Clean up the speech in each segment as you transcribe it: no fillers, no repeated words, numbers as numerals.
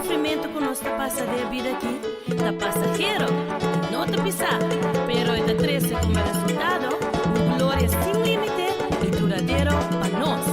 sufrimentu ku nos ta pasa den e bida akí ta pasahero i no ta pisá, pero e ta trese komo resultado un gloria sin límite i duradero pa nos.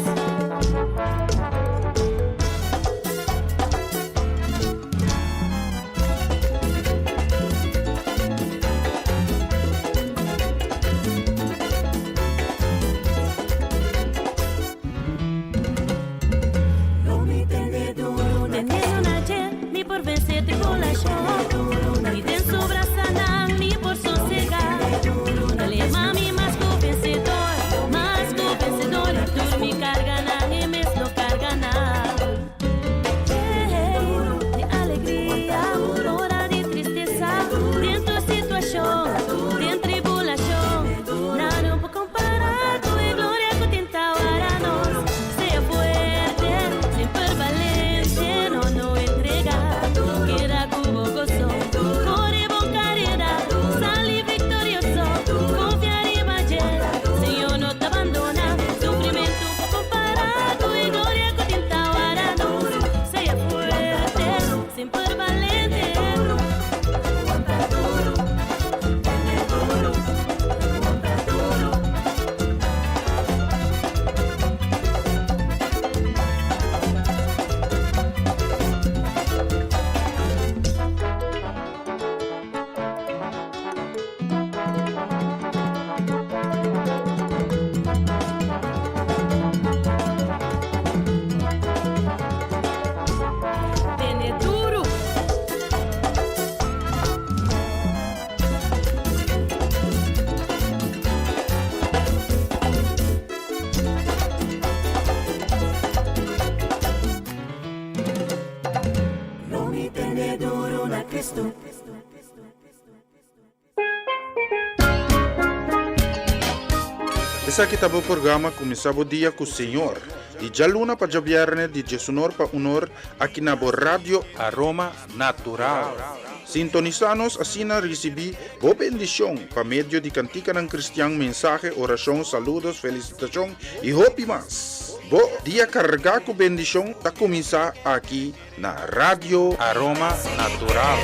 Tene duru! Lo mi tene duru na Cristo. Esaki ta bo programa Kuminsá Bo Dia ku Señor, di djaluna pa djabièrnè di diesunor pa unor aki na bo Radio Aroma Natural. Sintonisá nos asina risibí bo bendishon pa medio di kantikanan kristian, mensahe, orashon, saludos, felisitashon i hopi mas. Bo dia kargá ku bendishon ta kuminsá aki na Radio Aroma Natural.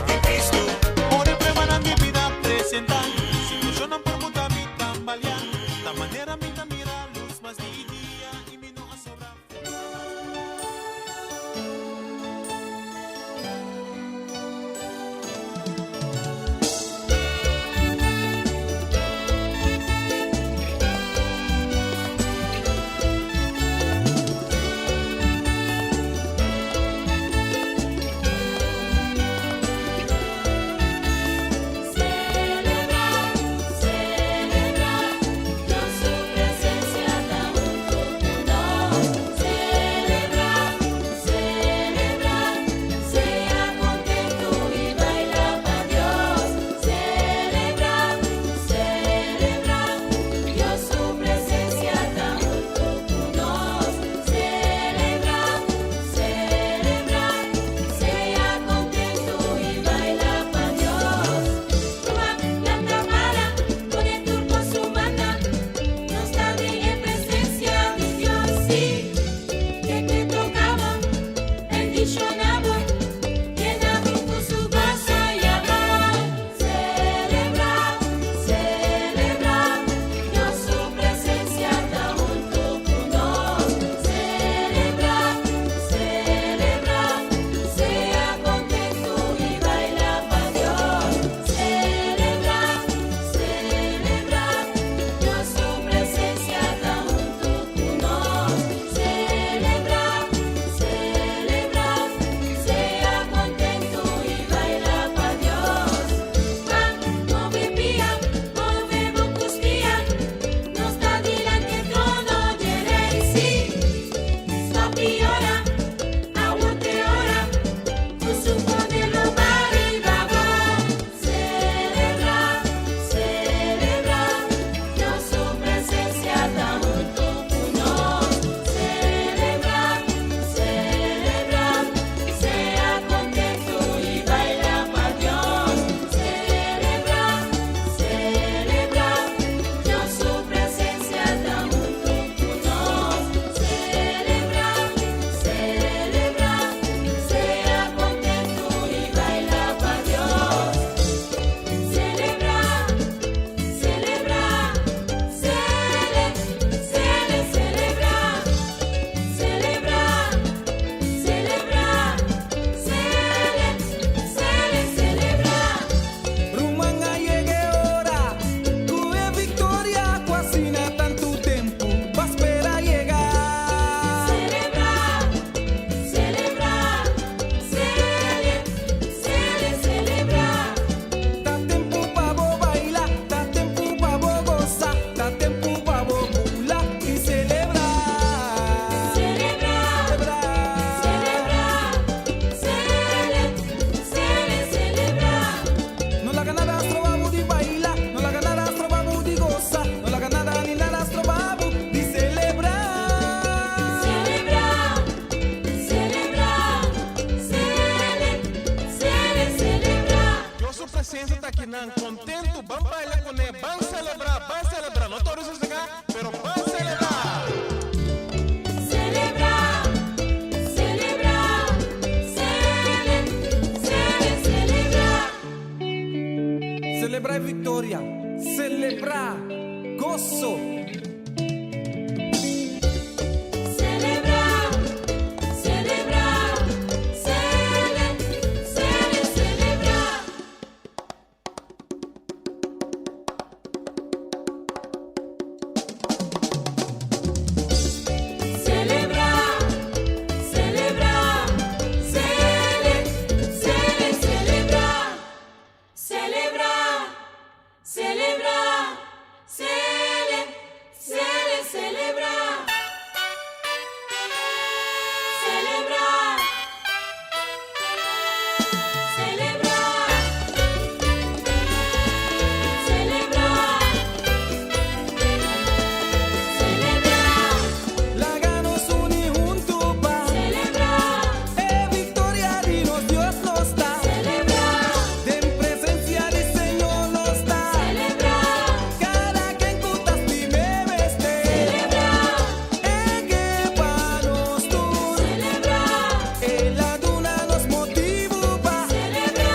Rekompensa ta akinan, kontentu, ban baila kuné, ban selebrá, ban selebrá, no tur sosegá, pero ban selebrá! Selebrá, selebrá, sele, sele, selebrá. Selebrá viktoria, selebrá goso. Selebrá, selebrá, sele, sele, selebrá. Selebrá, selebrá, sele, sele, selebrá. Selebrá, selebrá, sele, sele, selebrá. Selebrá, selebrá, selebrá, selebrá. Laga nos uni huntu pa Selebrá, E viktoria di nos Dios nos ta. Selebrá, Den presensia di Señor nos ta. Selebrá, Kada ken ku ta stim'é mester. Selebrá, E ke pa nos tur. Selebrá, El a duna nos motibu pa selebrá,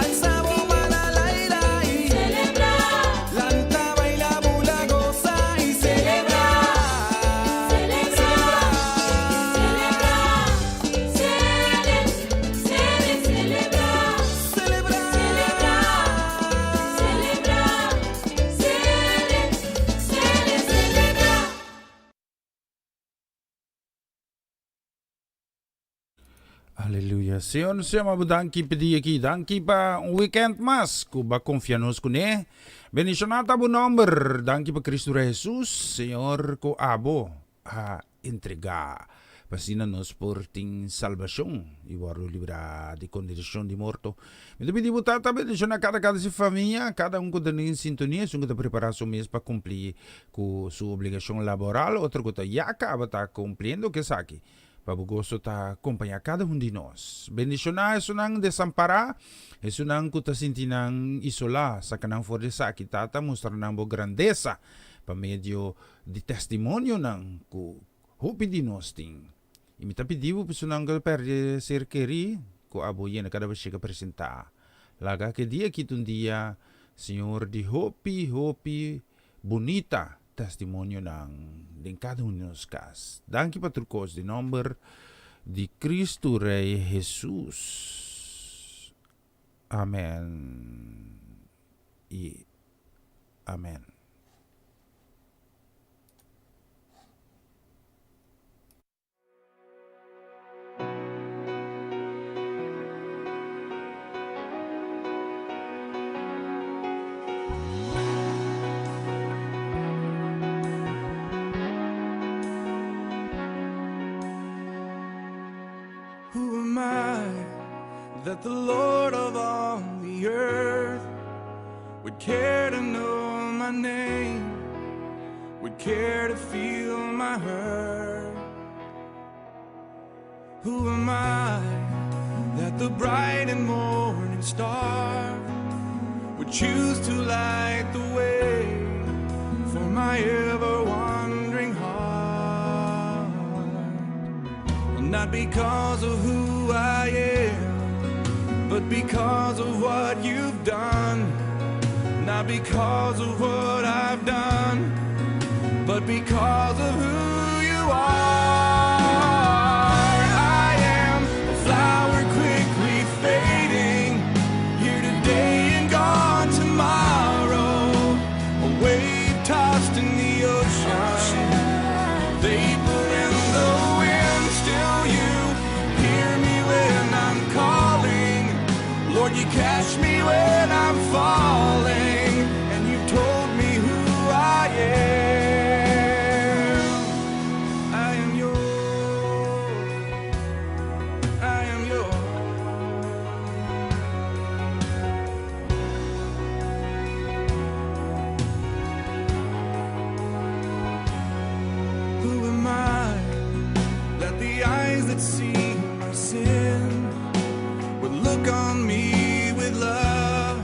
Alsa bo man na laira i selebrá, Lanta, baila, bula, gosa i selebrá. Selebrá, selebrá, sele, sele, selebrá. Selebrá. Selebrá, selebrá, sele, sele, selebrá. Aleluya. Señor, nos yama bo danki p'e dia aki. Danki pa un weekend mas ku bo a konfia nos kuné. Bendishoná ta bo nòmber. Danki pa Kristu Rei Hesus, Señor, ku abo a entregá pa asina nos por tin salbashon i wòrdu librá di kondenashon di morto. Mi ta pidi bo Tata bendishoná kada kada si famia, kada un ku ta den sintonia, esun ku ta prepará su mes pa kumpli ku su obligashon laboral, otro ku ta ya kaba ta kumpliendo ku esaki. Pa bo goso ta kompañá kada un di nos. Bendishoná esunnan desampará, esunnan ku ta sinti nan isolá, saka nan for di esaki. Tata, mustra nan bo grandesa pa medio di testimonionan ku hopi di nos tin. I mi ta pidi bo pa esunnan ku a pèrdè ser kerí, ku abo yena kada bes chega presentá. Laga ke dia aki ta un dia, Señor, di hopi, hopi bunita testimonionan den kada un di nos kas. Danki pa tur kos den nomber di Cristo Rey Jesus. Amen i amen. Who am I that the Lord of all the earth would care to know my name, would care to feel my hurt? Who am I that the bright and morning star would choose to light the way for my ever wandering heart? Well, not because of who I am, but because of what you've done. Not because of what I've done, but because of who you are. I am a flower quickly fading, here today and gone tomorrow. A wave tossed in the ocean, vapor in the wind. Still, you hear me when I'm calling. Lord, you catch me when I'm falling, and you've told me who I am. I am yours. I am yours. Who am I that the eyes that see my sin would look on me with love?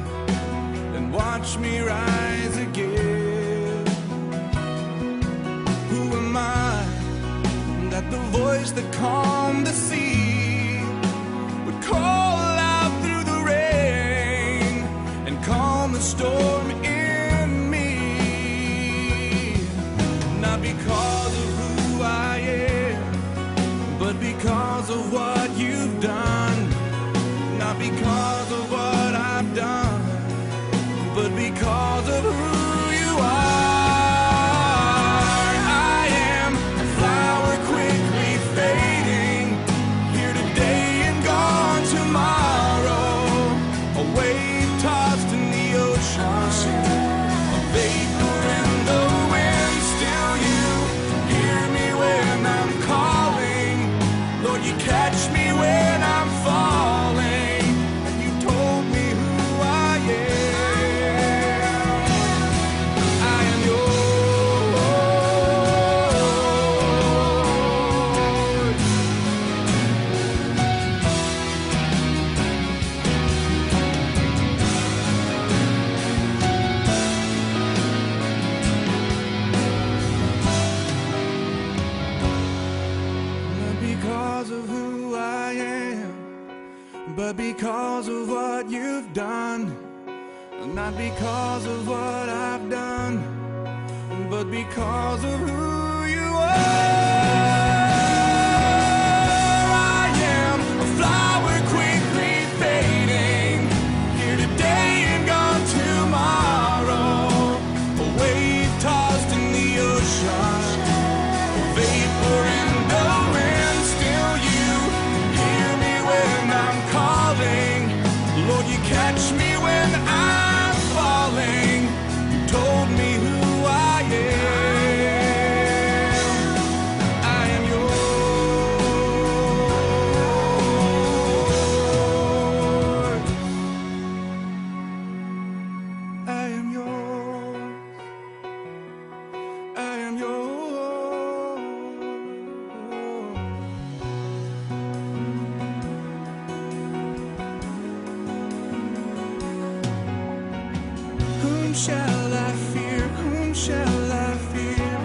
because of what I've done, but because of who you are. I am a flower quickly fading, here today and gone tomorrow. A wave tossed in the ocean, a vapor in the wind. Still, you hear me when I'm calling. Lord, you catch me when I'm falling, and you told me who I am. I am yours. Not because of who I am, but because of what you've done. Not because of what I've done, but because of who you are. I am a flower quickly fading, here today and gone tomorrow. A wave tossed in the ocean, a vapor in the wind. Still, you hear me when I'm calling. Lord, you catch me when I'm falling. You told me who I am. I am yours. I am yours. I am yours. Whom shall I fear? Whom shall I fear?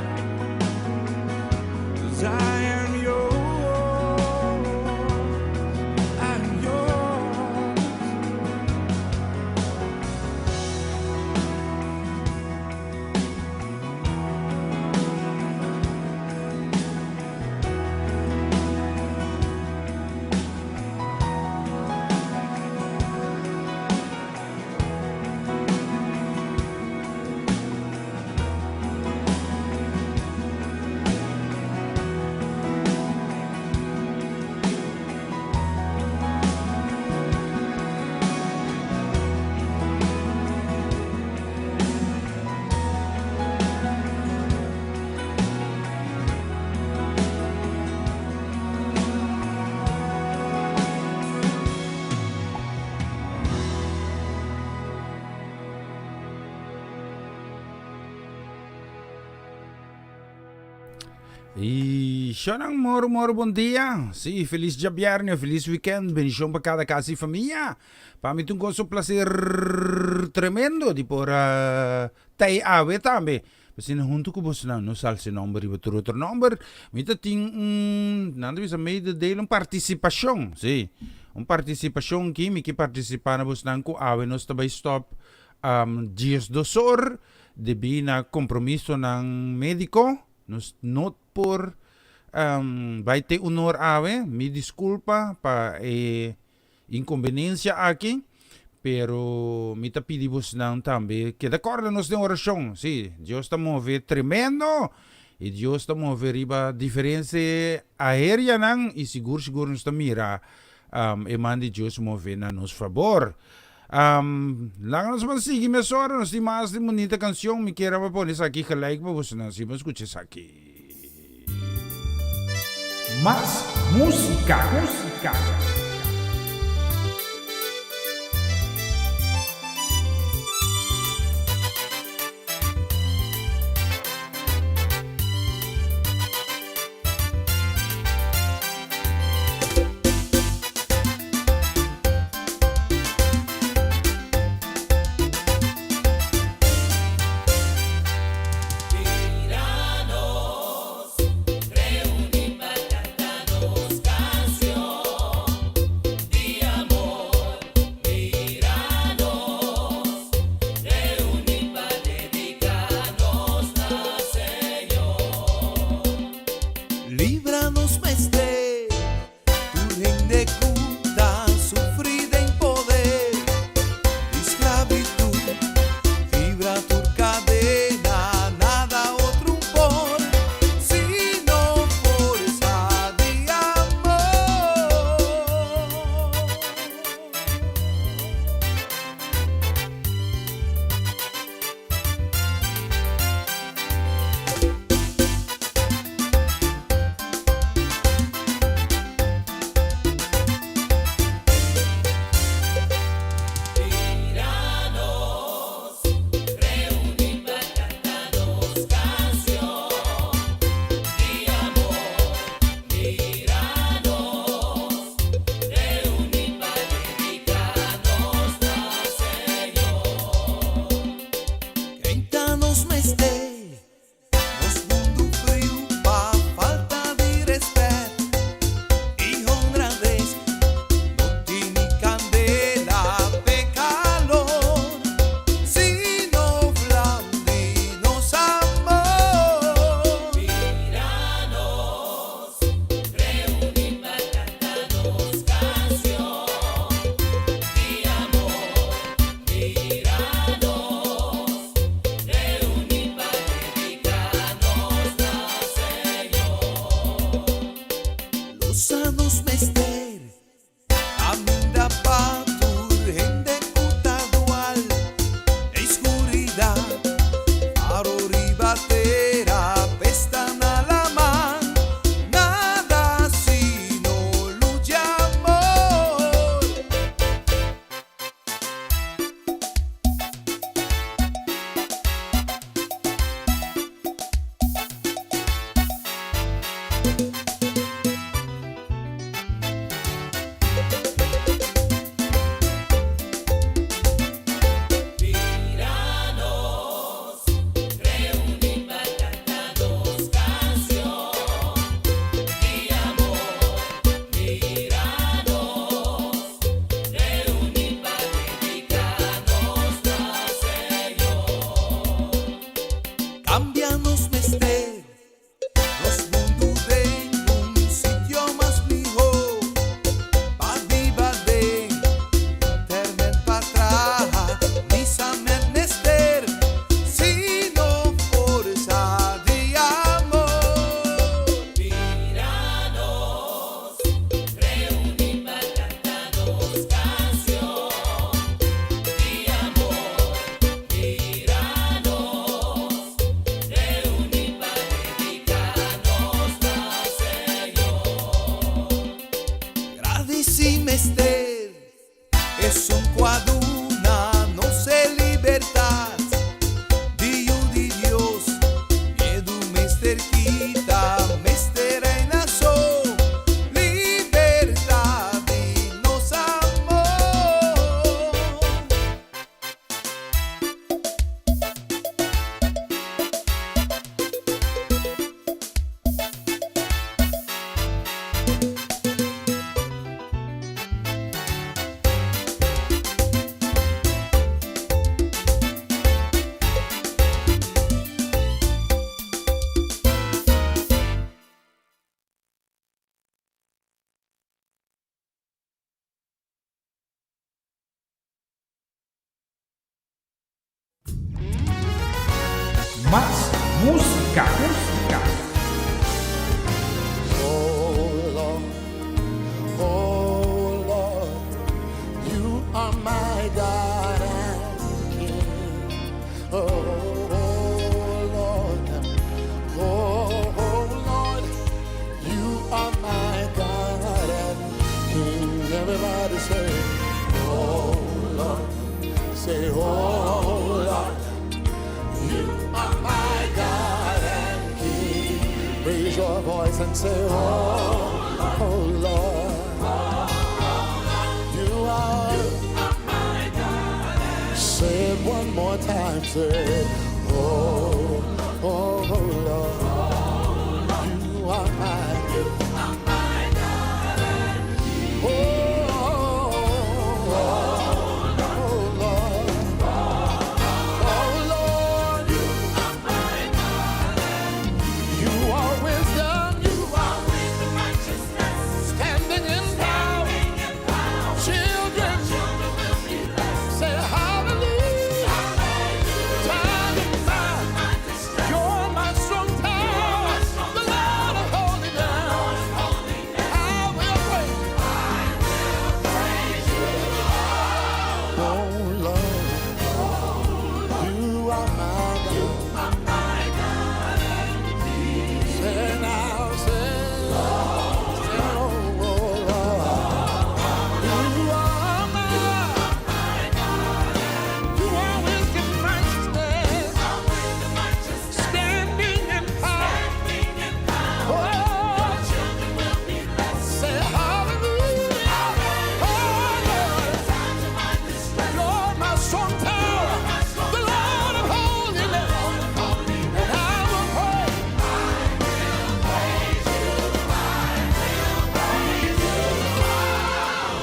'Cause I am yours. I am yours. Y shonan moro moro bon dia. Sí, feliz djabierne, feliz weekend, bendicion pa cada casa y familia. Pa mi ta un gozo placer tremendo di por uh, tei awe tambe. Asina huntu ku bosnan nos alsa e nomber riba tur otro nomber. Mi ta tin un, nan ta bisa mededeel, un partisipashon, sí, un partisipashon ki mi ke partisipá na bosnan ku awe nos ta bai stòp 12 or debí na kompromisonan médiko. Nos no por bai te un or awe. Mi diskulpa pa e Inconveniencia aki, pero mi ta pidi bosnan tambe keda corda nos den oracion. Si, Dios ta move tremendo y Dios ta move riba diferente aerianan y sigur sigur nos ta mira e man di Dios move na nos fabor. Laga nos ban sigui mesora, nos tin mas di bunita cancion, mi kier a pone esaki gelijk pa bosnan si bo scucha esaki. Mas música, música. Mira nos, reuní pa kanta nos kanshon. Esun ku a duna nos e libertat di yu di Dios. Miedu mester kita, mester reina so libertat di nos amor. Mas música, música. Oh Lord, oh Lord, you are my God and King. Oh, oh Lord, oh, oh Lord, you are my God and King. Everybody say, Oh Lord, say, Oh Lord, you are my God and King. Raise your voice and say, Oh, oh Lord, you are. Say it one more time. Say, Oh, oh, oh Lord, you are my. Oh, oh, oh, Lord, oh Lord, you are my God. You are wisdom. You are Wisdom, righteousness, standing in power. standing in power. Children, Children will be blessed. say hallelujah. Time and time. My distress, You're my strong tower. The Lord of holiness. holiness. I will praise. Praise you. Oh Lord, you are my God. Are my God and King. Say now, say, say, oh, oh Lord, you are my. You are wisdom, righteousness, Wisdom, righteousness, standing in power. standing in power. Oh, Children will be blessed. say hallelujah. Oh Lord. Times of my distress, Lord, my strong tower, the Lord of holiness, and I will pray.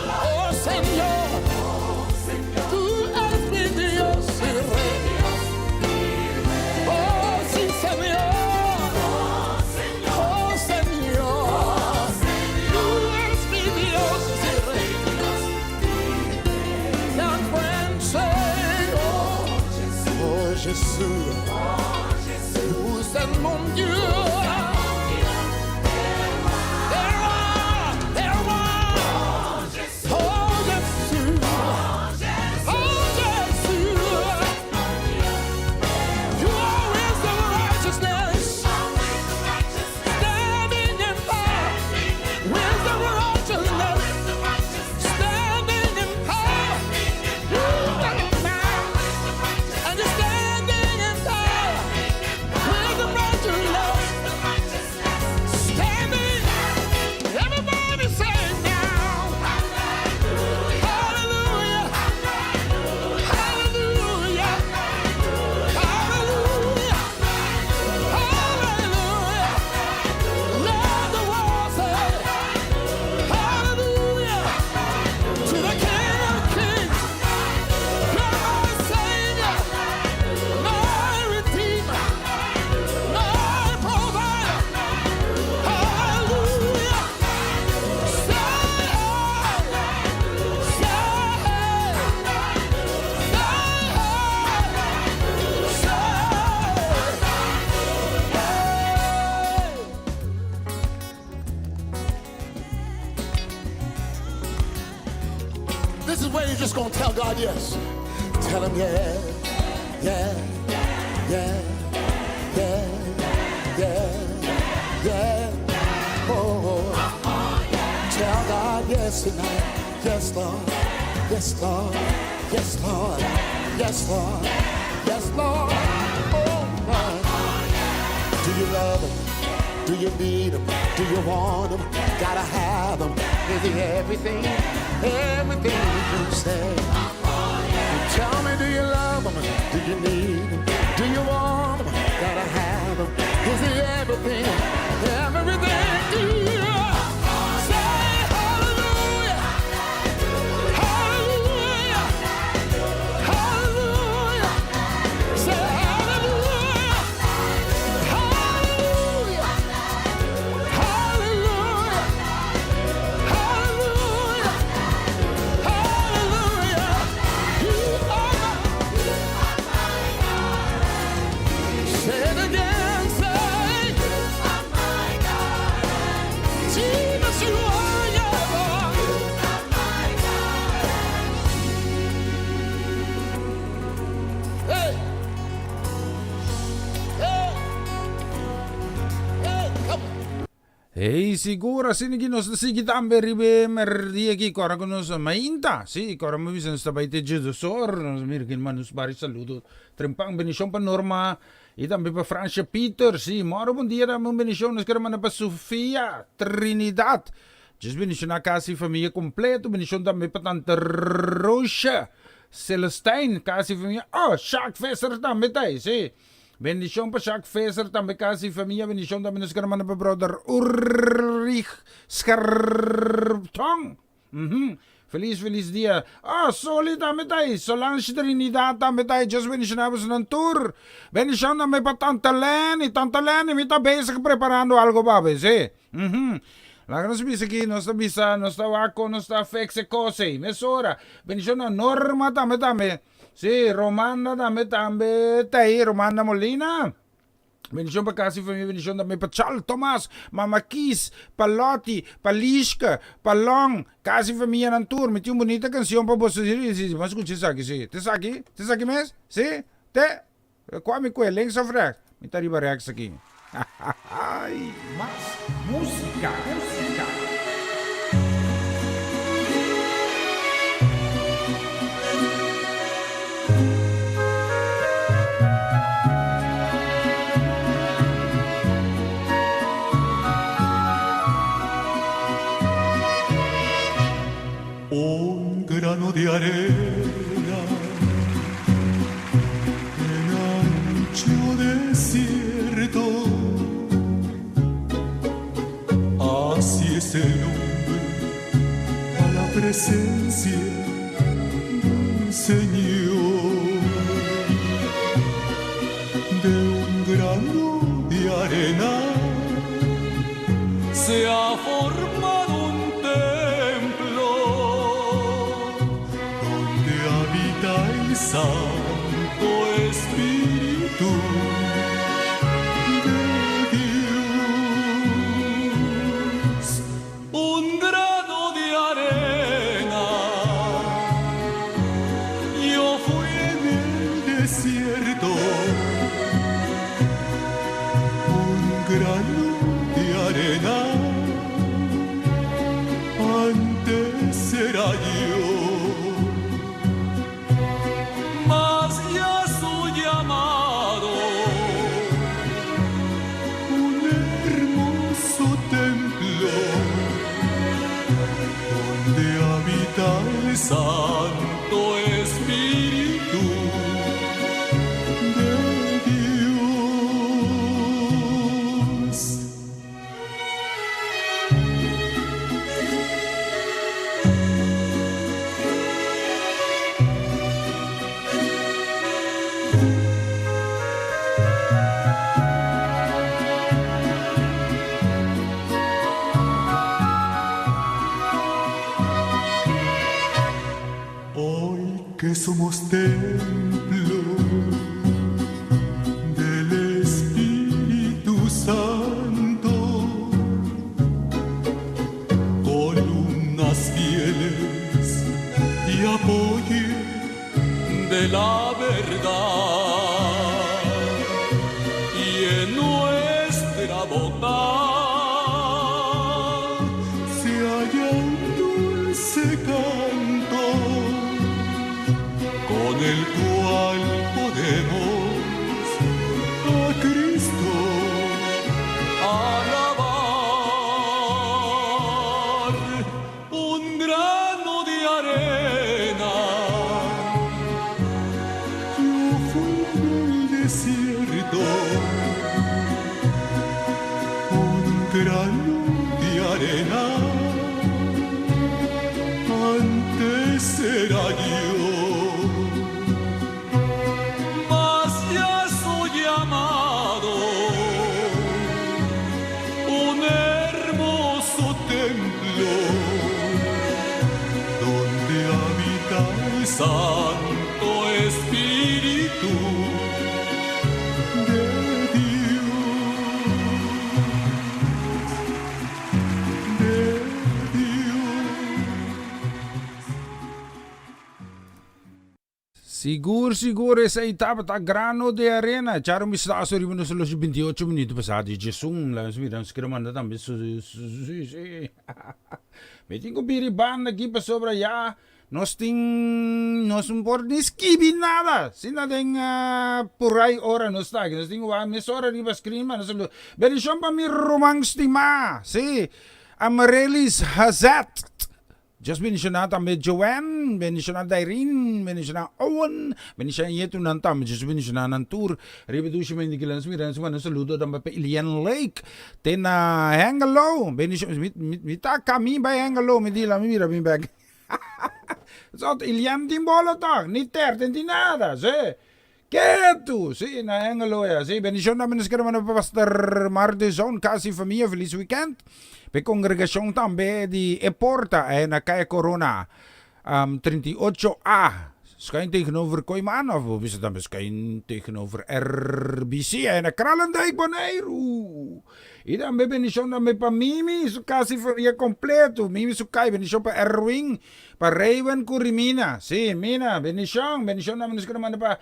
Oh, Señor, tú eres mi Dios y Rey. Oh, sí, Señor. Oh, Señor, tú eres mi Dios y Rey. Young friends say, oh, oh Jésus, vous êtes mon Dieu. There are, there are. Oh Jésus, oh Jésus, you are wisdom and righteousness, standing in power. Wisdom and righteousness, standing in power. You are mine. And you're standing in power. Wisdom, righteousness, standing. Everybody say now. Hallelujah. Hallelujah. Hallelujah. Hallelujah. Let the world say, Hallelujah. To the King of Kings. You're my Savior, my Redeemer, my Provider. Hallelujah. Say, say, say, say. This is where you're just gonna tell God yes. Tell him yeah, yeah, yeah, yeah, yeah, yeah. Oh, oh. Tell God yes tonight. Yes, Lord. Yes, Lord. Yes, Lord. Yes, Lord. Yes, Lord. Oh, my. Do you love him? Do you need him? Do you want him? Gotta have him. Is he everything? Everything you say. Tell me, do you love him? Do you need him? Do you want him? Gotta have him. Is he everything? Everything to you? Say hallelujah. Hallelujah. Hallelujah. Say hallelujah. Hallelujah. Hallelujah. Hallelujah. Hallelujah. You are my. Say it again, say. Jesus, you are your Lord. Hey. Hey. Hey, come on. Hey, sigur, asina ki nos ta sigui tambe riba e merdia aki, kora ku nos mainta, si, kora mi bisa nos ta bai te djedosor, nos mira ki manda nos bari saludo trempan, bendishon pa Norma i tambe pa Fransha Pieter, si, moro bon dia tambe un bendishon nos kere manda pa Sofia Trinidad, Dios bendishoná kas i famia kompleto, bendishon tambe pa tante Roosje Celestijn, kas i famia, oh, Sjaak Visser tambe ta ei, si. Bendishon pa Jacques Visser tambe casa y famia bendishon tambe nos kere manda pa brother Ulrich Scherptong uhmm feliz feliz dia oh Soli tambe ta ahi Solange Trinidad tambe ta ahi Dios bendishona boso nan tur bendishon tambe pa tante Lenny tante Lenny mi ta bezig preparando algo pa bo si uhmm laga nos bisa aki nos ta bisa nos ta wak con nos ta fix e cos ey mesora bendishon na Norma tambe tambe. Sí, Romanda tambe tambe ta ahí, Romanda Molina. Bendicion pa casi familia, bendicion tambe pa Charles Thomas, Mama Kies, pa Lottie, pa Lishka, pa Long, casi familia nan tur. Mi tin un bunita cancion pa boso. Sí, sí, sí, bo a scucha esaki, sí. Te esaki? Te esaki mes? Sí? Te? Cua mi cue, links of rechts? Mi ta riba rechts aki. Ay! Mas musica, musica. Un grano de arena en ancho desierto Así es el hombre a la presencia del Señor De un grano de arena se ha formado un templo donde habita el Santo Espíritu de Dios. Un grano de arena, yo fui en el desierto un grano de arena antes era yo. Mas ya soy llamado un hermoso templo donde habita el Santo Espíritu de Dios. Hoy que somos templo del Espíritu Santo, columnas fieles y apoyo de la verdad. Y en nuestra boca se halla un dulce canto. Con el cual podemos a Cristo alabar. Un grano de arena, yo fui en el desierto, un grano de arena, antes era yo. Mas ya soy amado, un hermoso templo donde habita el Santo Espíritu de Dios, de Dios. Sigur, sigur, esei tabata Grano de Arena. Echar un vistazo riba nos los 28 minutos pasado di Jesum. La nos mira, nos quiero manda tambe su, su, su, sí. Me tin ku biri banda aquí pasobra ya nos tin, nos no por ni skibi nada. Sina den uh, purai ora nos ta aquí. Nos tin wa mes ora riba screen, ma nos saludo. Bendición pa mi ruman stimá. Sí. Amarelis Hazet. Dios bendiciona tambe Joanne, bendiciona Dairine, bendiciona Owen, bendiciona yetunan tambe, Dios bendiciona nan tur. Riba dushi men di kilas mira nos manda un saludo tambe pa Ilian Lake te na Hengelo. Bendicion, mi, mi, mi ta cami bay Hengelo, mi di la mi mira mi bek. Zot, Ilian tin bolo toch, ni terte ni nada, sí. Ketu! Sí, na Hengelo ya. Sí, bendicion tambe nos kere manda pa Pastor Mardezon, casa y famia, feliz weekend. P'e congregacion tambe di E Porta, eh, na Kaya Corona, um, 38A, schuin tegenover Kooiman, of bo bisa tambe schuin tegenover RBC, eh, na Kralendijk, Boneiru. Y tambe bendicion tambe pa Mimi, su casa y famia completo. Mimi su kai, bendicion pa Erwin, Pa Raywen ku Rimina. Sí, Mina, bendishon. Bendishon tambe nos kere manda pa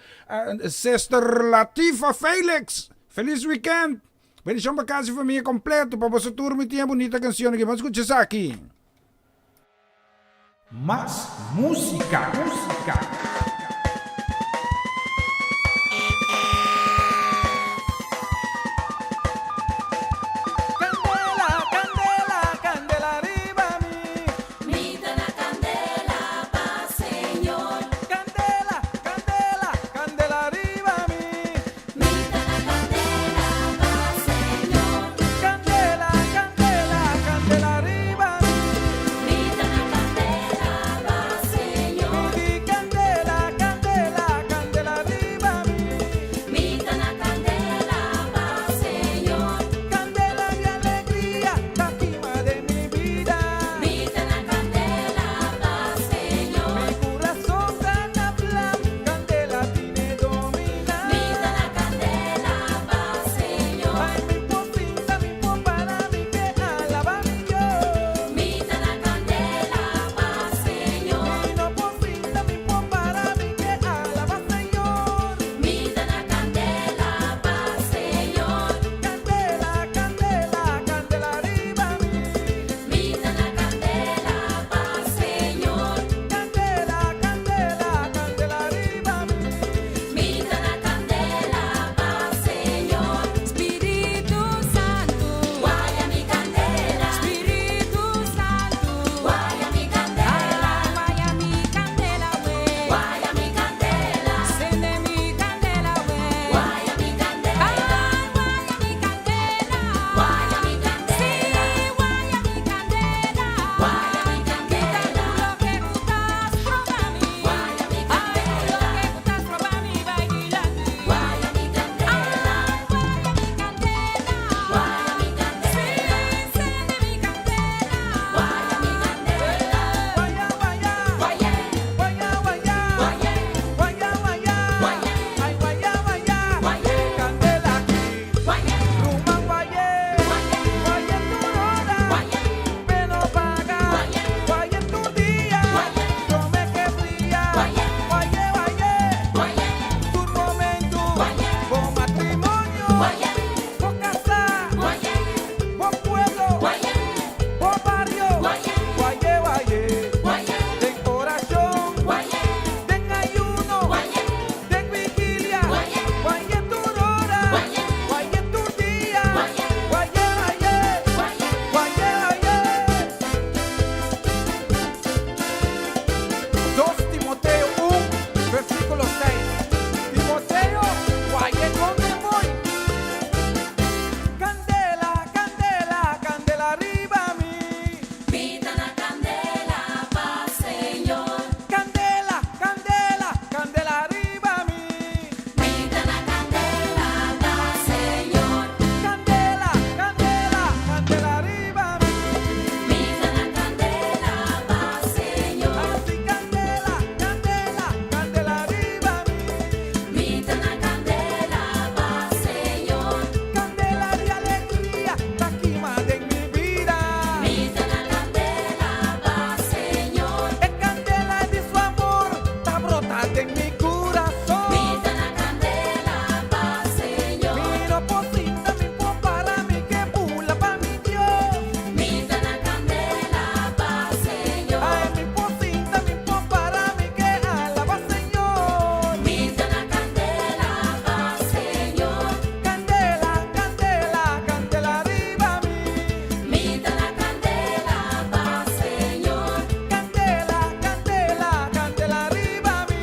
Sister Latifa Felix. Feliz weekend. Bendishon pa kas i famia kompleto. Pa boso tur mi tin e bunita kanshon aki. Ban skucha esaki. Mas músika, músika. Candela, candela, candela riba mi. Mi ta na candela pa Señor. Candela, candela, candela riba mi. Mi ta na candela pa Señor. Candela, candela, candela riba mi. Mi ta na candela pa Señor. Mi di. Ta den mi kurason. Mi ta na kandela pa Señor. Mi no por sinta, mi por para, mi ke bula pa mi Dios. Mi ta na kandela pa Señor. Ay, mi por sinta, mi por para, mi ke alabá Señor. Mi ta na kandela pa Señor. Kandela, kandela, kandela riba mi. Mi ta na kandela pa Señor. Kandela, kandela, kandela riba mi.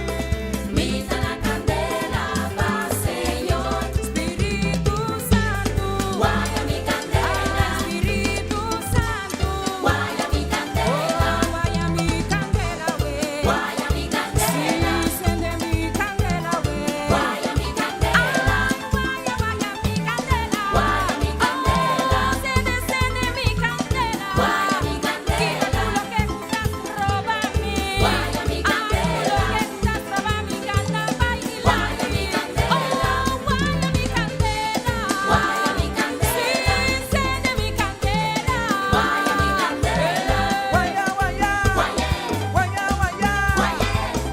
Mi ta na kandela pa Señor. Spiritu Santu, Waya mi kandela, Spiritu Santu, waya mi kandela, waya mi kandela we. waya mi kandela, Sende mi kandela we. waya mi kandela, Waya, waya mi kandela. waya mi kandela, Sende, sende mi kandela. waya mi kandela, Lo ke Judas roba mi. waya mi kandela, Lo ke Judas roba mi kanda bai waya mi kandela, Oh, waya mi kandela. waya mi kandela, Sende mi kandela. waya mi kandela, Waya, waya, waya, waya, waya, waya,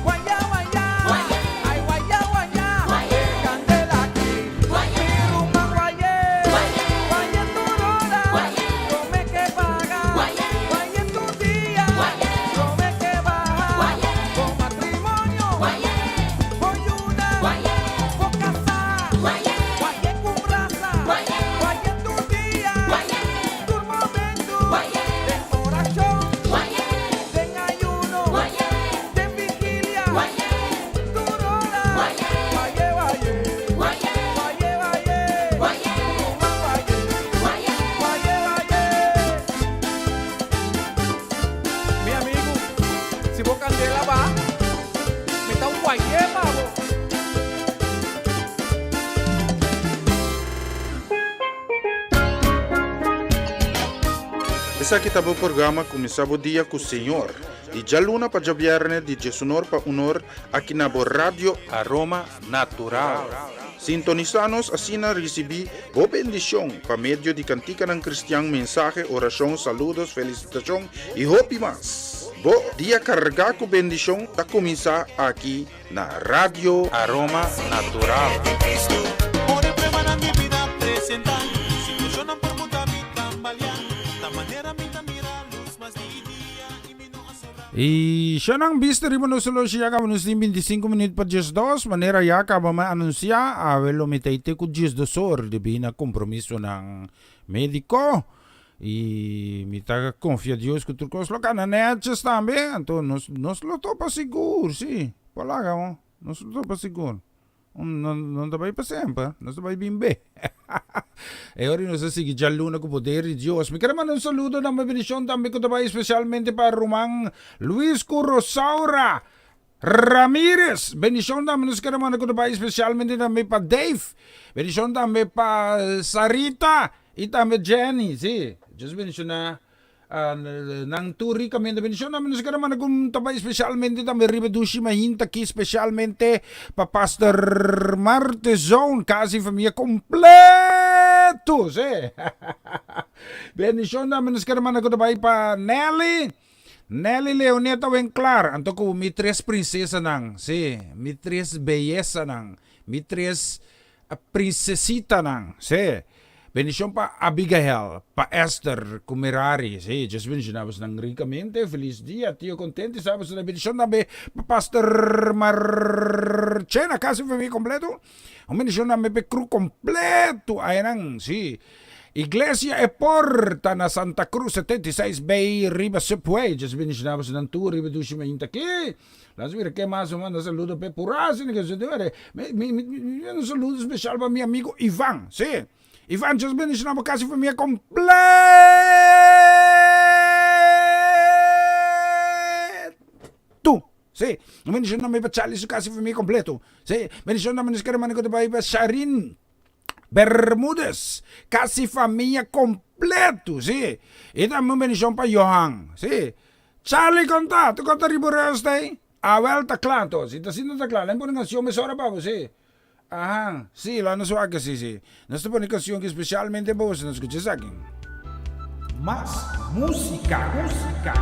waya, waya, Waya. ay waya, waya, Waya. kandela aki, Waya. mi ruman waya, Waya. waya tur ora, Waya. promé ku paga, Waya. waya tur dia, Waya. promé ku baha, Waya. bo matrimonio, waya, bo yunan, waya, bo kasá, waya, waya ku brasa, Waya. waya tur dia, waya, tur momento, Waya. den orashon, waya, den ayuno, waya, den vigilia, waya, tur ora, Waya. waya, waya, waya, waya, waya, waya, ruman waya, waya. waya, waya. Mi amigu, si bo kandela baha, mi ta waya pa bo. Esaki ta bo programa Kuminsá Bo Dia ku Señor, di djaluna pa djabièrnè di diesunor pa unor aki na bo Radio Aroma Natural. Sintonisá nos asina risibí bo bendishon pa medio di kantikanan kristian, mensahe, orashon, saludos, felisitashon i hopi mas. Bo dia kargá ku bendishon ta kuminsá aki na Radio Aroma Natural. Ora pruebanan di bida presentá, situashonnan por muta mi tambaleá, ta manera mi ta mira lus mas di dia i mi no a sobrá. I shonan bista riba nos oloshi ya kaba nos tin 25 minuut pa 12, manera ya kaba mi anunsiá, awe lo mi ta ite ku 12 or debí na kompromisonan médiko. I mi ta konfia Dios ku tur kos lo kana nètjes tambe, anto nos nos lo topa sigur, sí, por laga ho, nos lo topa sigur. Un no no ta bai pa semper, nos ta bai bin be. E ora nos ta sigui djaluna ku poder di Dios. Mi kere manda un saludo na mi bendishon tambe ku ta bai spesialmente pa ruman Luis ku Rosaura Ramirez. Bendishon tambe nos kere manda ku ta bai spesialmente tambe pa Dave. Bendishon tambe pa Sarita i tambe Jenny. Sí, Dios bendishoná nan tur rikamente. Bendishon tambe nos kere manda ku ta bai spesialmente tambe riba Dushi Mahinta aki spesialmente pa Pastor Martezon, kas i famia kompleto. Sí. Bendishon tambe nos kere manda ku ta bai pa Nelly. Nelly Leoneta Winklaar, anto ku mi tres prinsesanan, sí, mi tres beyesanan, mi tres prinsesitanan, sí. Bendishon pa Abigail, pa Esther ku Merari, sí, Dios bendishoná bosonan rikamente, felis dia, tio kontento i sa bosonan bendishon tambe pa Pastor Marchena, kasi famia kompleto, un bendishon tambe pa e kru kompleto ayanan, sí. Iglesia E Porta na Santa Cruz 76 bay riba Subway. Djes bendiciona boso nan tur riba dushi mainta aki. Laat mira ke mas manda saludo pe purasi ni ke su debe. Mi mi mi mi un saludo special pa mi amigo Ivan. Si. Ivan djes bendiciona bo casi famia completo. Si. Bendiciona mi pa Charlie su casi famia completo. Si. Bendiciona mi nos kere manda ku ta bai pa Sharin. Bermudez, casi famia completo, si. Y tambe un bendicion pa Johan, si. Charlie con ta? Tu con ta riba rust ey? Awel ta cla anto, si ta asina ta cla. Lain pone cancion mesora pa bo, si. Aha, si, lo nos wak si, si. Nos ta pone cancion ki specialmente pa bo, si no scucha esaki. Mas musica, musica.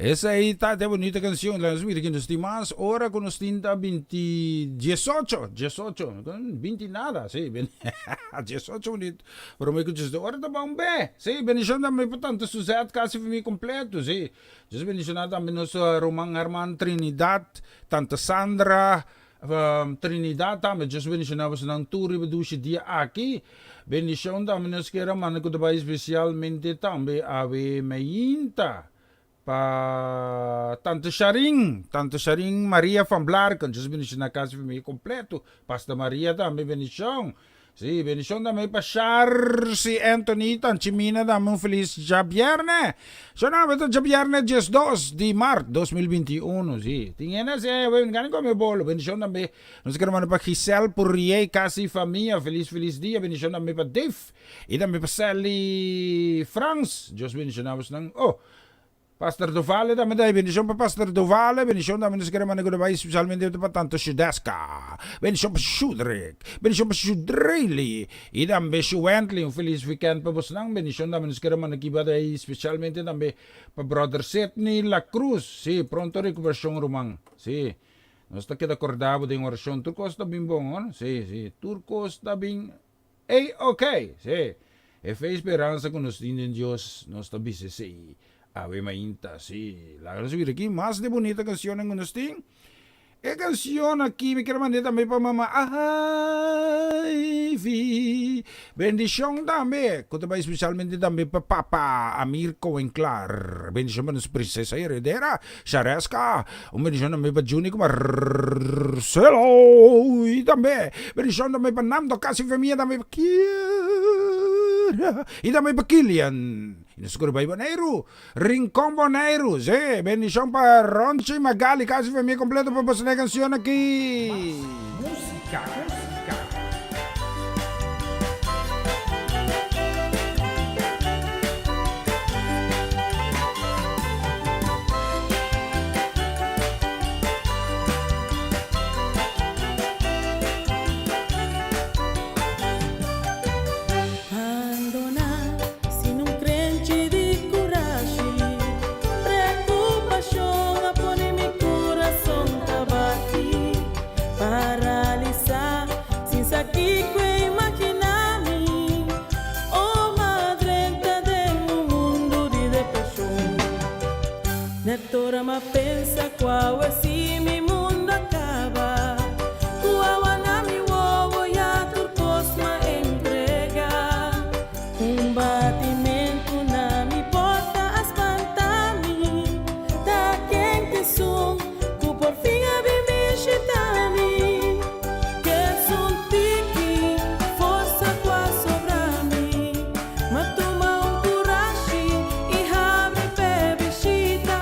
Esei ta e bunita cancion. Laga nos mira ki nos tin mas. Ora cu nos tin ta binti diesocho, diesocho, binti nada, si, diesocho minuut prome cu diesdos. Ora ta bon be, si, bendicion tambe pa tanta Suzette casi famia completo, si. Dios bendiciona tambe nos ruman Herman Trinidad, tanta Sandra, Trinidad tambe. Dios bendiciona bosonan tur riba dushi dia aki. Bendicion tambe nos kier a manda cu ta bay specialmente tambe awe meinta pa Tante Sharin, Tante Sharin Maria van Blarken, Dios bendiciona casa y familia completo, Pastor Maria tambe bendicion, si bendicion tambe pa Sharcy Anthony, Tanchi Mina tambe un feliz djabierne, Shona ta djabierne 12 di maart 2021, si tin hende asi eh we gana come bolo, bendicion tambe nos kier manda pa Giselle Purrier casa y familia, feliz feliz dia, bendicion tambe pa Dave. I tambe pa Sally Frans. Dios bendiciona bosnan. Oh, Pastor Dovale tambe ta ahí. Bendicion pa Pastor Dovale. Bendicion tambe nos kere manda ku ta bai specialmente pa Tante Shudeska. Bendicion pa Shudrick. Bendicion pa Shudrely. I tambe Shuwentley. Un feliz weekend pa bosnan. Bendicion tambe nos kere manda kiba ta ahí specialmente tambe pa Brother Sidney La Cruz. Sí, pronto recuperacion ruman. Sí. Nos ta keda corda bo den oracion. Tur cos ta bin bon, hoor. Sí, sí. Tur cos ta bin. Ey ok! Sí, e fe i speransa ku nos tin den Dios, nos ta bisa esei. Awe mainta, sí. Laga nos bira aki mas di bunita kansionnan ku nos tin. E kansion aki mi kier mand'é tambe pa mama Ivy. Bendishon tambe ku ta bai spesialmente tambe pa papa Amir Coenclar. Bendishon pa nos prinsesa i heredera Shareska. Un bendishon tambe pa Juni ku Marcelo i tambe bendishon tambe pa Nando kasi famia tambe pa Kiera i tambe pa Kilian i nos kore bai Boneiru Rincon Boneiru si bendishon pa Ronchi Magali kasi famia kompleto pa boso na e kanshon aki. Música. Bandoná sin un krenchi di kurashi, Preokupashon a pone mi kurason ta bati, Paralisá sin sa kiko e imaginá mi, Oh madre ta den un mundu di depreshon. Net ora m'a pensa ku awe si mi mundu a kaba, Ku awa na mi wowo ya tur kos m'a entrega. Un batimentu na mi porta a spanta mi, Ta ken t'esun ku por fin a bin bishita mi? K'esun tiki forsa ku a sobra mi, M'a tuma un kurashi i habri p'e bishita.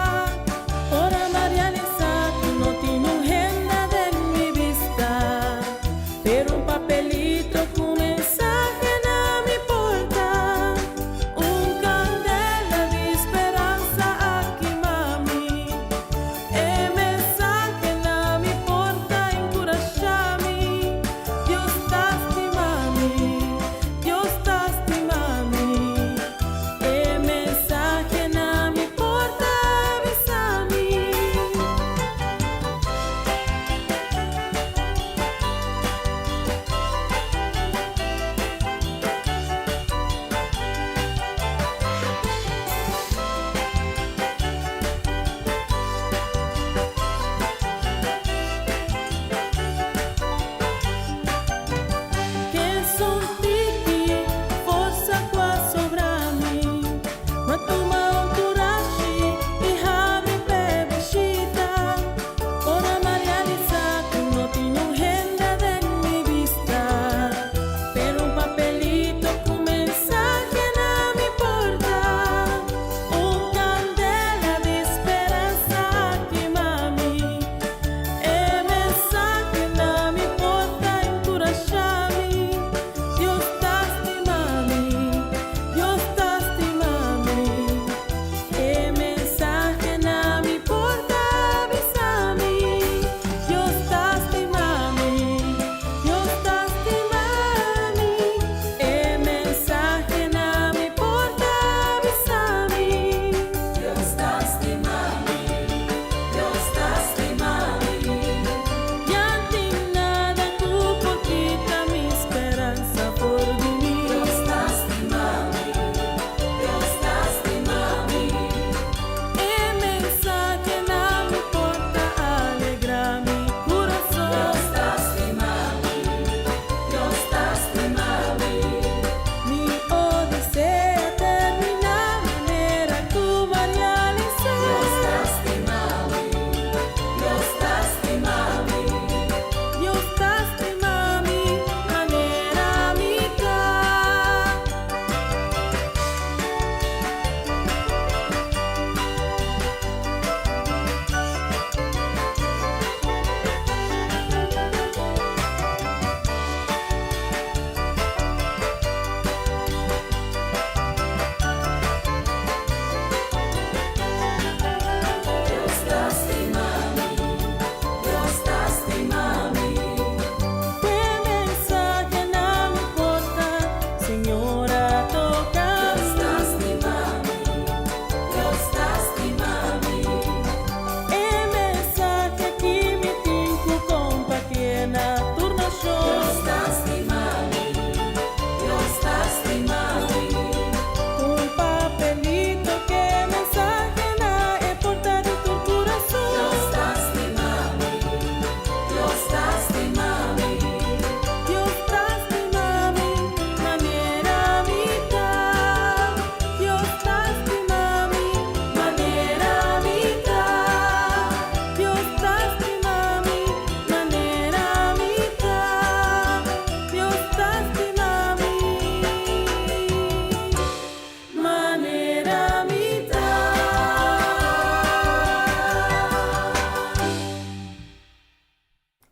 Ora m'a realisá ku no tin un hende den mi bista, Pero un papelito ku mensahe na mi porta, Un kandela di speransa a kima mi. E mensahe na mi porta a enkurashá mi, Dios ta stima mi, Dios ta stima mi. E mensahe na mi porta a bisa mi.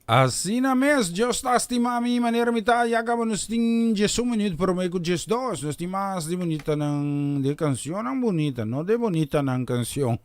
Asina mes, Dios ta stima mi manera mi ta. Ya caba nos tin 11 minuut prome cu 12. Nos tin mas di bunitanan, di cancionnan bunita, no de bonitanan cancion.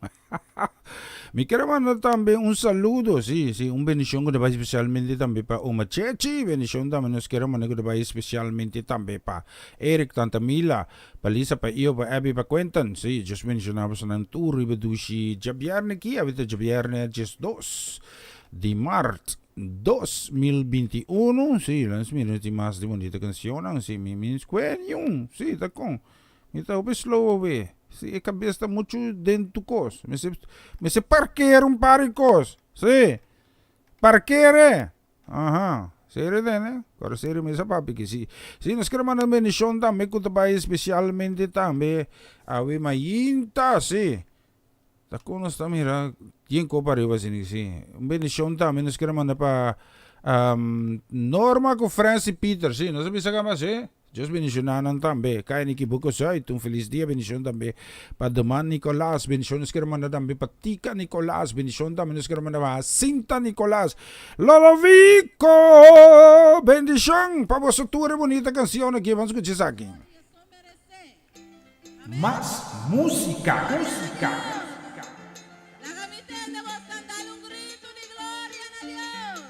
Mi quier manda tambe un saludo, si, si, un bendicion cu ta bay specialmente tambe pa Oma Chechi. Bendicion tambe nos quier manda cu ta bay specialmente tambe pa Eric, Tanta Mila, pa Lisa, pa Io, pa Abby, pa Quentin. Si, Dios bendiciona bosonan tur riba dushi djabierne aki. Awe ta djabierne 12 di maart 2021. Si, lans mira tin mas di bonita cancionnan. Si, mi mi sque niun. Si, ta con. Mi ta hopi slow awe. Si, e cabes ta mucho den tu cos. Mester mester parkeer un par di cos. Si, parkeer e. Aha, serio tene? Kor serio mi sa papia ki si. Si, nos kere manda bendicion tambe cu ta bay especialmente tambe awe mainta, si. Ta con nos ta mira yen copa ariba asina si. Un bendicion tambe nos kere manda pa Norma cu Francy Peter, si. Nos a bisa caba si. Dios bendiciona nan tambe. Kai Niki Buko Zuid, un feliz dia. Bendicion tambe pa Doman Nicolas. Bendicion nos kere manda tambe pa Tika Nicolas. Bendicion tambe nos kere manda pa Jacinta Nicolas. Lolovico! Bendicion pa boso tur e bunita cancion aki. Ban scucha esaki. Mas musica, musica. Laga mi tende bosnan dal un gritu di gloria na Dios.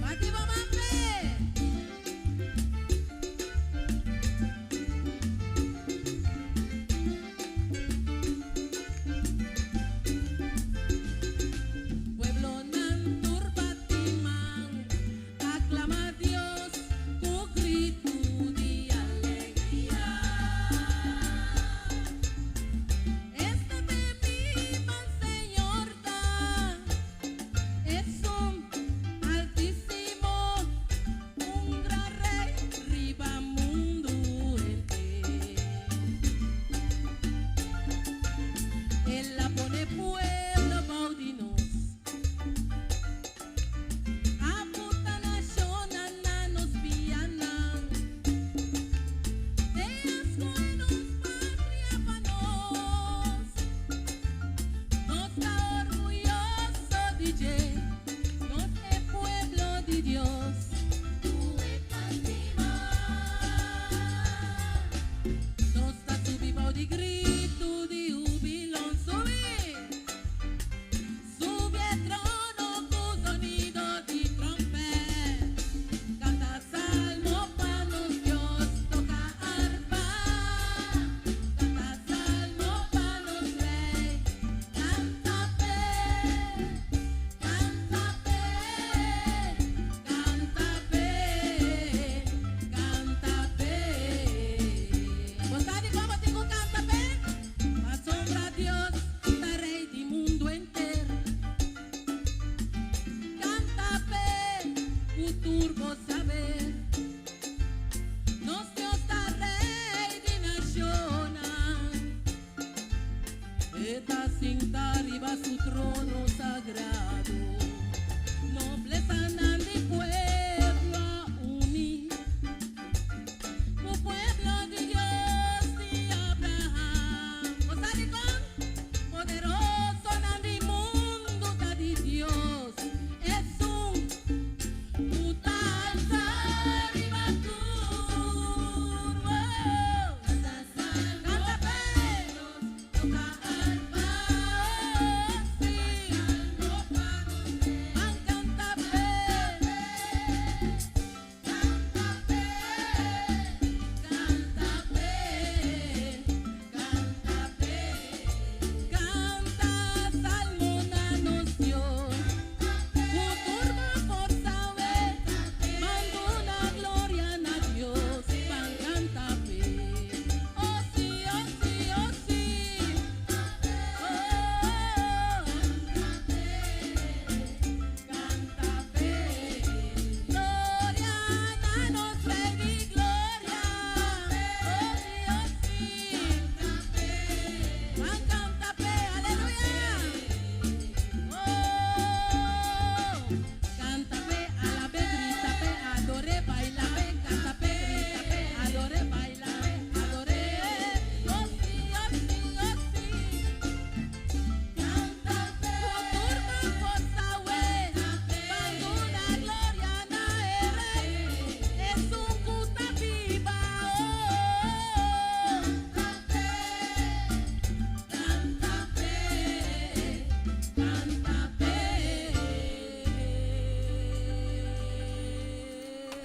Bati bo man p'e. Pueblonan tur.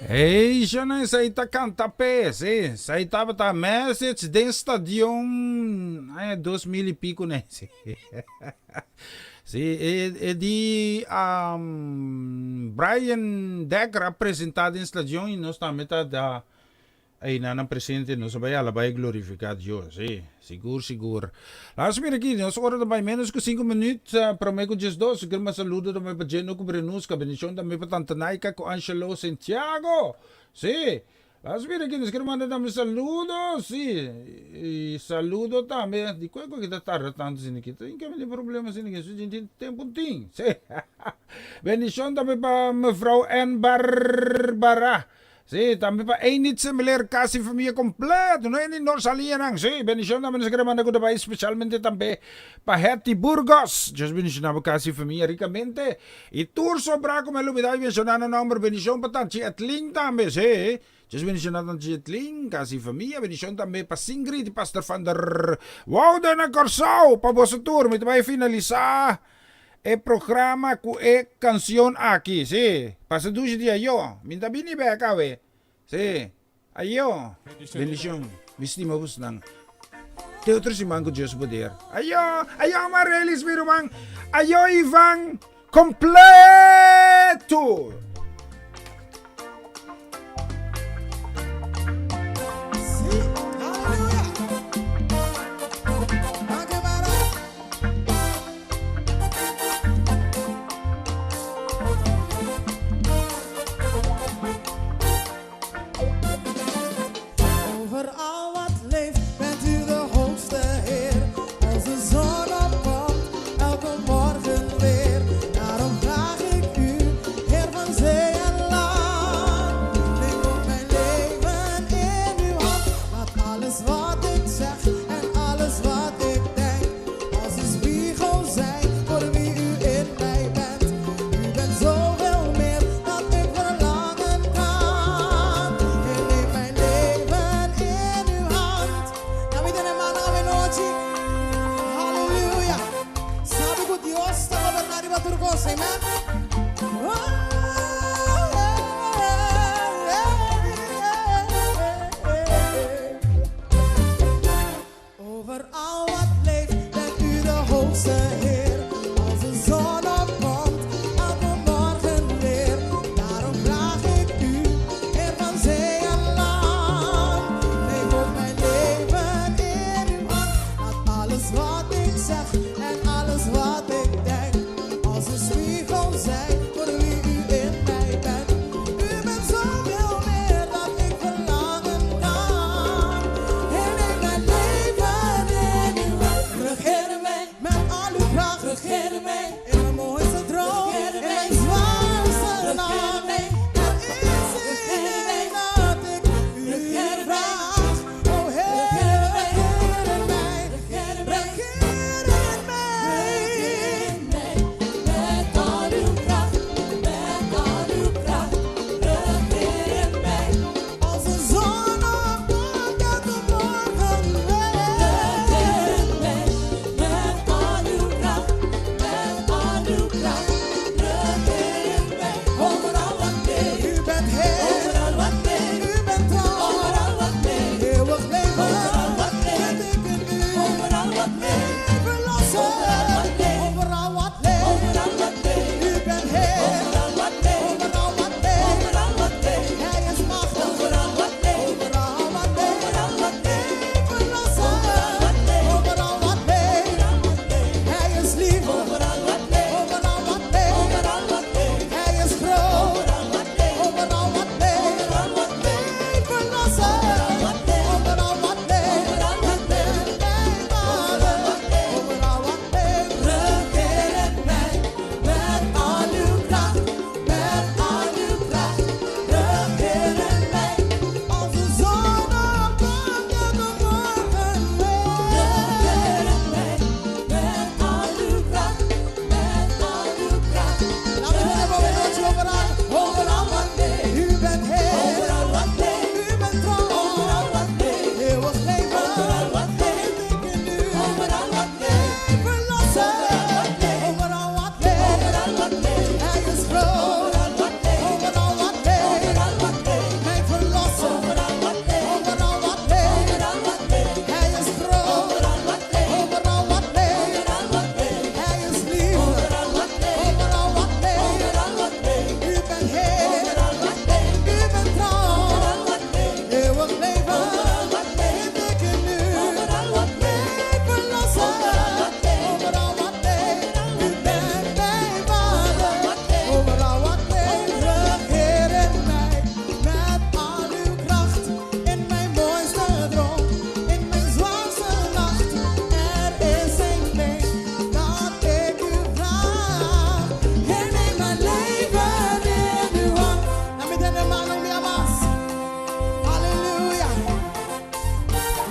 Hey, Shana, esei ta canta pe, sí. Esei tabata message den stadion aña 2000 y pico ne. Sí, sí e, e di um, Brian Dekker a presenta den stadion y nos tambe ta da Einan nan presente nos a bai alabá i glorifiká Dios, sí, sigur sigur. Laat nos mira aki, nos ora ta bai ménos ku sinku minüt promé ku diesdos. Sigur mas saludo ta bai pa Jeno ku Brenuska, bendishon tambe pa Tante Naika ku Angelo Santiago, sí. Laat nos mira aki, nos kier manda tambe saludo, sí, i saludo tambe, dikon ku aki ta tarda tantu asina aki? Ta tin kende problema asina aki, su tin tempu tin, sí. Bendishon tambe pa mevrouw Ann Barbara. Sí, tambe pa Enid Semeleer, kas i famia kompleto, no Enid Norsalianan, sí, bendishon tambe nos kere manda ku ta bai spesialmente tambe pa Hetty Burgos, Dios bendishoná bo kas i famia rikamente, i tur sobrá ku mi a lubidá di menshoná nan nòmber, bendishon pa Tanchi Etlin tambe, sí, Dios bendishoná Tanchi Etlin, kas i famia, bendishon tambe pa Singrid i Pastor van der Woude na Kòrsou, pa boso tur, mi ta bai finalisá. E programa ku e kansion aki, sí. Pasa dushi di ayo. Mi ta bini bek awe. Sí. Ayo. Bendishon. Mi stima bosnan. Te otro siman ku Dios poder. Ayo. Ayo Amarelis mi ruman. Ayo Ivan. Kompleto. Over al wat leeft bent u de hoogste Heer. Als de zon opkomt, elke morgen weer. Daarom vraag ik u, Heer van zee.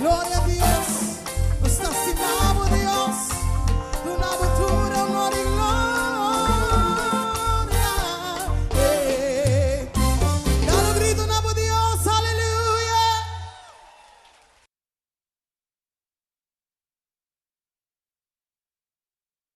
Gloria.